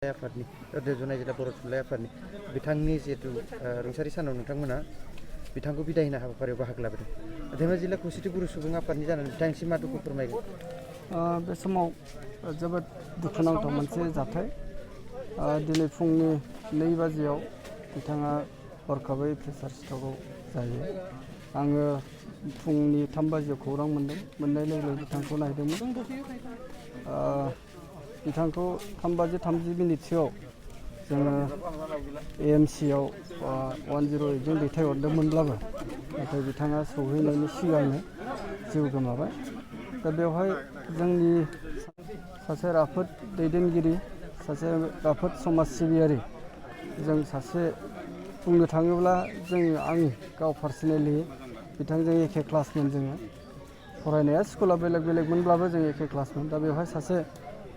आफादनि देरजुनाय जिल्ला बर' थुनलाइ आफादनि बिथांनि जिहेतु रुंसारि सानाव नोंथांमोना बिथांखौ बिदाय होनाय हाबाफारियाव बाहागो लाबोदों। धेमाजि जिल्ला खौसेथि बर' सुबुं आफादनि जानानै बिथांनिसिम मा दुखु फोरमायगोन? बे समाव जोबोद दुखुनांथाव मोनसे जाथाय। दिनै फुंनि 2 बाजियाव बिथाङा हरखाबै प्रेसार स्ट्रकआव जायो। आङो फुंनि 3 बाजियाव खौरां मोनदों। मोननाय लोगो लोगो बिथांखौ नायदोंमोन। बिथांखौ 3 बाजि 30 मिनिटसोआव जोङो एएमसिआव 108 जों दैथायहरदोंमोनब्लाबो नाथाय बिथाङा सौहैनायनि सिगांनो जिउ गोमाबाय। दा बेवहाय जोंनि सासे राफोद दैदेनगिरि, सासे राफोद समाज सिबियारि, जों सासे बुंनो थाङोब्ला आं गाव पार्सनेलि बिथांजों एखे क्लासमोन। जोङो फरायनाया स्कुला बेलेग बेलेगमोनब्लाबो जों एखे क्लासमोन। दा बेवहाय सासे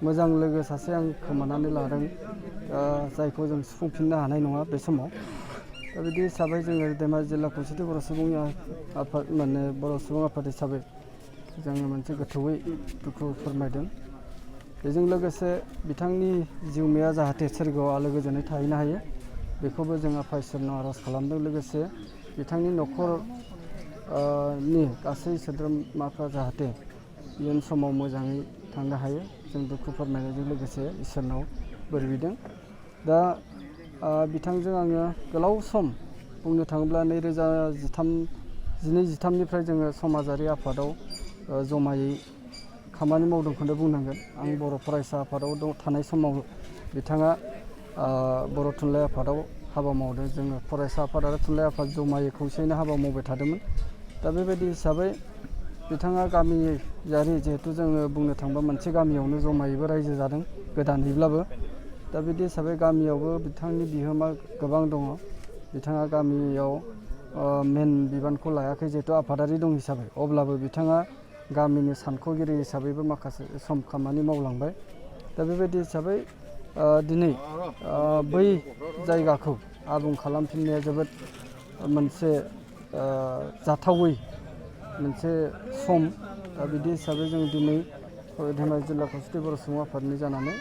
मोजां लोगो सासे आं खोमानानै लादों, जायखौ जों सुफुंफिननो हानाय नङा बे समाव। दा बिदि हिसाबै जोङो धेमाजि जिल्ला खौसेथि बर' सुबुं आफाद बर' सुबुं आफाद हिसाबै जोङो मोनसे गोथौयै दुखु फोरमायदों। बेजों लोगोसे बिथांनि जिउमाया जाहाथे सोरगोआव आलो गोजोनै थाहैनो हायो, बेखौबो जों आफा इसोरनाव आर'ज खालामदों। लोगोसे बिथांनि न'खरनि गासै सोद्रोमाफ्रा जाहाथे इयुन समाव मोजाङै थांनो हायो, जों दुखु फोरमायनायजों लोगोसे इसोरनाव बोर बिदों। दा बिथांजों आङो गोलाव सम, बुंनो थाङोब्ला 2013निफ्राय जोङो समाजारि आफादाव जमायै खामानि मावदोंखौनो बुंनांगोन। आं बर' फरायसा आफादाव थानाय समाव बिथाङा बर' थुनलाइ आफादाव हाबा मावदों। जोङो फरायसा आफाद आरो थुनलाइ आफाद जमायै खौसेयैनो हाबा मावबाय थादोंमोन। दा बेबायदि हिसाबै बिथाङा गामियारि, जिहेथु जोङो बुंनो थांबा मोनसे गामियावनो जमायैबो रायजो जादों गोदानैब्लाबो। दा बिदि हिसाबै गामियावबो बिथांनि बिहोमा गोबां दङ। बिथाङा गामियाव मेन बिबानखौ लायाखै, जिहेतु आफादारि दं हिसाबै। अब्लाबो बिथाङा गामिनि सानख'गिरि हिसाबैबो माखासे सम खामानि मावलांबाय। दा बेबायदि हिसाबै दिनै बै जायगाखौ आबुं खालामफिननाया जोबोद मोनसे जाथावै मोनसे सम। दा बिदि हिसाबै जों दिनै धेमाजि जिल्ला खौसेथि बर' सुबुं आफादनि जानानै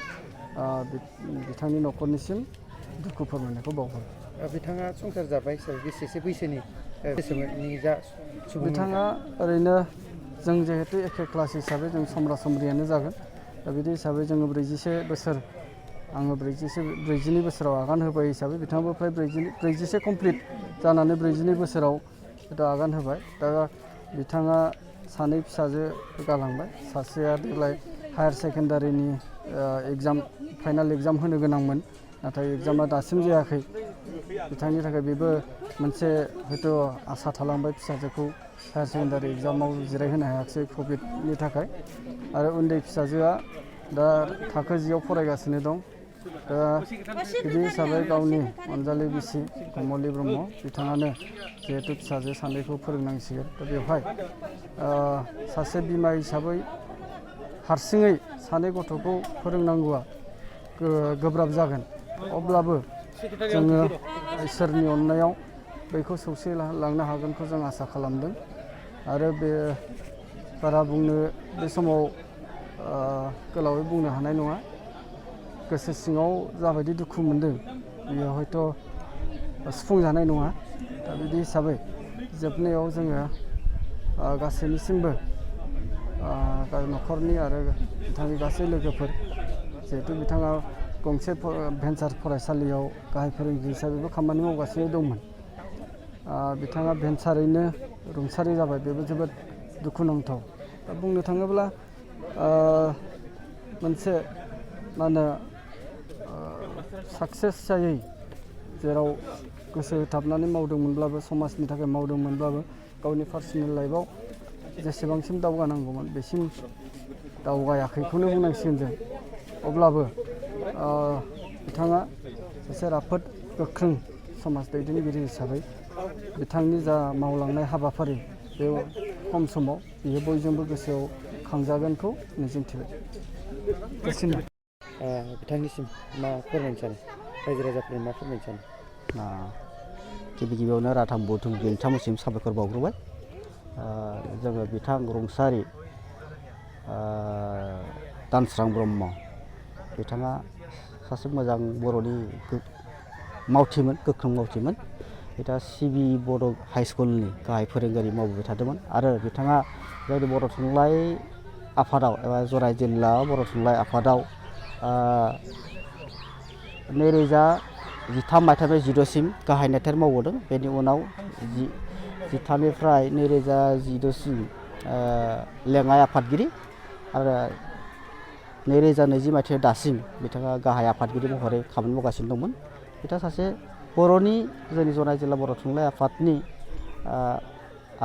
बिथांनि न'खरनिसिम दुखु फोरमायनायखौ बावहरो। बिथाङा संसार जाबाय हिसाबै बेसेसो बैसोनि बिथाङा ओरैनो, जों जिहेतु एखे क्लास हिसाबै जों समब्रा समब्रियानो जागोन। दा बिदि हिसाबै जोङो 41 बोसोर, आङो 42 बोसोराव आगान होबाय हिसाबै बिथाङाबो फ्राय 41 कमप्लिट जानानै 42 बोसोराव आगान होबाय। दा बिथाङा 2 फिसाजो गालांबाय। सासेया देग्लाय हायार सेकेन्डारिनि फाइनाल एग्जाम होनो गोनांमोन, नाथाय एग्जामा दासिम जायाखै। बिथांनि थाखाय बेबो मोनसे हयथ' आसा थालांबाय, फिसाजोखौ हायार सेकेन्डारि एग्जामाव जिरायहोनो हायाखिसै कभिडनि थाखाय। आरो उन्दै फिसाजोआ दा थाखो 10आव फरायगासिनो दं। दा बिदि हिसाबै गावनि अनजालि बिसि कमलि ब्रह्म बिथाङानो जिहेतु फिसाजो सानैखौ फोरोंनांसिगोन। दा बेवहाय सासे बिमा हिसाबै हारसिङै 2 गथ'खौ फोरोंनांगौआ गोब्राब जागोन। अब्लाबो जोङो इसोरनि अननायाव बैखौ सौसिलांनो हागोनखौ जों आसा खालामदों। आरो बे बारा बुंनो बे समाव गोलावै बुंनो हानाय नङा। गोसो सिङाव जाबायदि दुखु मोनदों, बेयो हयथ' सुफुंजानाय नङा। दा बिदि हिसाबै जोबनायाव जोङो गासैनिसिमबो न'खरनि आरो बिथांनि गासै लोगोफोर, जिहेतु बिथाङा गंसे भेन्सार फरायसालियाव गाहाय फोरोंगिरि हिसाबैबो खामानि मावगासिनो दंमोन। बिथाङा भेन्सारैनो रुंसारि जाबाय। बेबो जोबोद दुखुनांथाव। दा बुंनो थाङोब्ला मोनसे मा होनो साक्सेस जायै, जेराव गोसो होथाबनानै मावदोंमोनब्लाबो, समाजनि थाखाय मावदोंमोनब्लाबो, गावनि पार्सनेल लाइफआव जेसेबांसिम दावगानांगौमोन बेसिम दावगायाखैखौनो बुंनांसिगोन जों। अब्लाबो बिथाङा सासे राफोद गोख्रों समाज दैदेनगिरि हिसाबै बिथांनि जा मावलांनाय हाबाफारि, बे खम समाव बियो बयजोंबो गोसोआव खांजागोनखौ मिजिंथिबाय। बिथांनिसिम मा फोरमायनो सानो, रायजो राजाफोरनो मा फोरमायनो सानो? गिबियावनो राथां बुथुम बिथांमोनसिम साबायखर बावग्रोबाय। जोङो बिथां रुंसारि दानस्रां ब्रह्म बिथाङा सासे मोजां बर'नि मावथिमोन, गोख्रों मावथिमोन। बिथाङा सिबि बर' हाइ स्कुलनि गाहाय फोरोंगिरि मावबोबाय थादोंमोन आरो बिथाङा जोंनि बर' थुनलाइ आफादाव एबा जराय जिल्ला बर' थुनलाइ आफादाव 2013 मायथाइनिफ्राय 2014सिम गाहाय नेथार मावबोदों। बेनि उनाव 2013निफ्राय 2014सिम लेङाइ आफादगिरि आरो 2020 मायथाइयाव दासिम बिथाङा गाहाय आफादगिरि महरै खामानि मावगासिनो दंमोन। बिथाङा सासे बर'नि जोंनि जराय जिल्ला बर' थुनलाइ आफादनि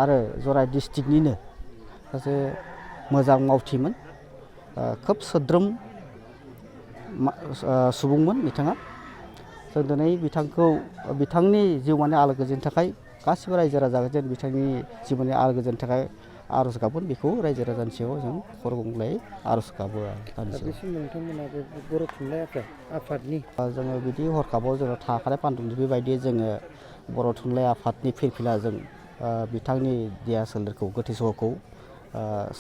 आरो जराय डिस्ट्रिक्टनिनो सासे मोजां मावथिमोन, खोब सोद्रोम सुबुंमोन बिथाङा। जों दिनै बिथांनि जिउमानि आलो गोजोननि थाखाय गासिबो रायजो राजाजों बिथांनि जिउमानि आलो गोजोननि थाखाय आर'ज गाबगोन। बेखौ रायजो राजानि सायाव जों खर' गंग्लायै आर'ज गाबो आरो बे समाव नोंथांमोना बे बर' थुनलाइ आफादनि जोङो बिदि हरखाबाव जोङो थाखानाय पान्डुलिपि बायदियै जोङो बर' थुनलाइ आफादनि फिरफिलाजों बिथांनि देहा सोलेरखौ गोथै सहखौ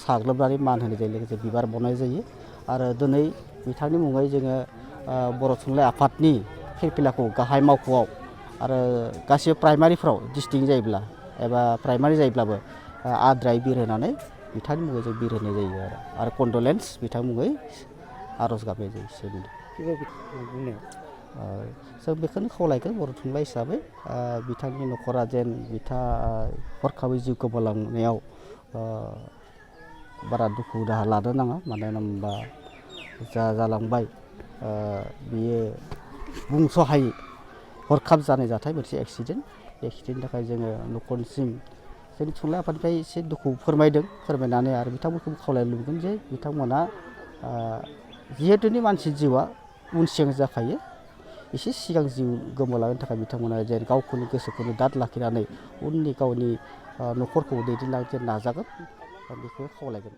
साग्लोबनानै मान होनाय जायो, लोगोसे बिबार बावनाय जायो। आरो दिनै बिथांनि मुङै जोङो बर' थुनलाइ आफादनि फिरफिलाखौ गाहाय मावख'आव आरो गासिबो प्राइमारिफ्राव डिस्ट्रिक्ट जायोब्ला एबा प्राइमारि जायोब्लाबो आद्रायै बिर होनानै बिथांनि मुङै जों बिर होनाय जायो आरो कन्डलेन्स बिथांनि मुङै आर'ज गाबनाय जायो। जों बेखौनो खावलायगोन बर' थुनलाइ हिसाबै बिथांनि न'खरा जेन हरखाबै जिउ गोमालांनायाव बारा दुखु दाहा लानो नाङा। मानो होनोबा जा जालांबाय बियो बुंस'हायै हरखाब जानाय जाथाय, मोनसे एक्सिडेन्ट। बे एक्सिडेन्टनि थाखाय जोङो न'खरनिसिम जोंनि थुनलाइ आफादनिफ्राय एसे दुखु फोरमायनानै आरो बिथांमोनखौबो खावलायनो लुबैगोन जे बिथांमोना जिहेथुनि मानसि जिउआ उन सिगां जाखायो, एसे सिगां जिउ गोमालांनो थाखाय बिथांमोना जेन गावखौनो गोसोखौनो दाद लाखिनानै उननि गावनि न'खरखौ दैदेनलांनो नाजागोन, बेखौ खावलायगोन।